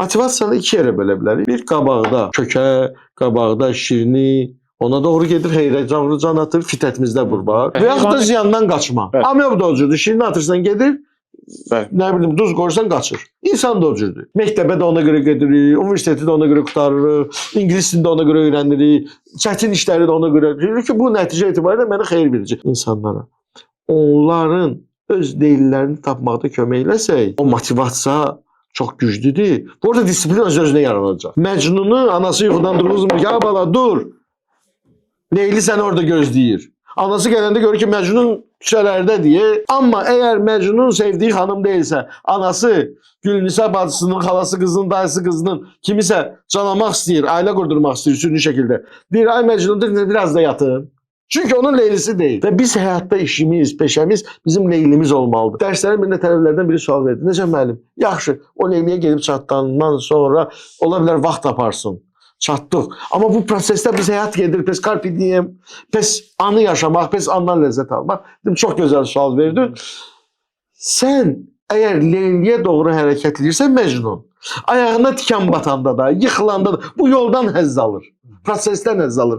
Motivasiyanı iki yerə bölə bilərik. Bir qabaqda kökə, qabaqda şirini, ona doğru gedir, xeyrə doğru can atır, fitrətimizdə bu var. Və yaxud da ziyandan qaçma. Amöb da o cürdür. Şirini atırsan gedir, nə bilim duz qoyursan qaçır. İnsan da o cürdür. Məktəbə də ona görə gedirik, universiteti də ona görə qurtarırıq, ingilis dilini də ona görə öyrənirik, çətin işləri də ona görə görürük ki, bu nəticə etibarilə mənə xeyir verəcək insanlara. Onların öz leylilərini tapmaqda kömək eləsək, o motivasiya çox güclüdür. Bu orada disiplin öz-özünə yaranacaq. Məcnunu anası yuxudan durğuzmur. Ya bala dur. Leyli səni orada gözləyir. Anası gələndə görür ki, Məcnun küçələrdə deyə. Amma əgər Məcnun sevdiyi xanım deyilsə, anası Gülnisə bacısının, xalası qızının, dayısı qızının kimisə calamaq istəyir, ailə qurdurmaq istəyir süni şəkildə. Deyir, ay Məcnun, deyir, biraz da yatın. Çünki onun leylisi deyil. Və biz həyatda işimiz, peşəmiz bizim leylimiz olmalıdır. Dərslərin birində tələbələrdən biri sual verdi. Necə müəllim? Yaxşı, o leyliyə gedib çatdandan sonra ola bilər vaxt taparsın. Çatdıq. Amma bu prosesdə biz həyat gedir, pes carpe diem, pes anı yaşamaq, pes andan ləzzət almaq. Dedim, çox gözəl sual verdin. Sən əgər leyliyə doğru hərəkət edirsən Məcnun, ayağına tikan batanda da, yıxılanda da bu yoldan həzz alır. Prosesdən həzz alır.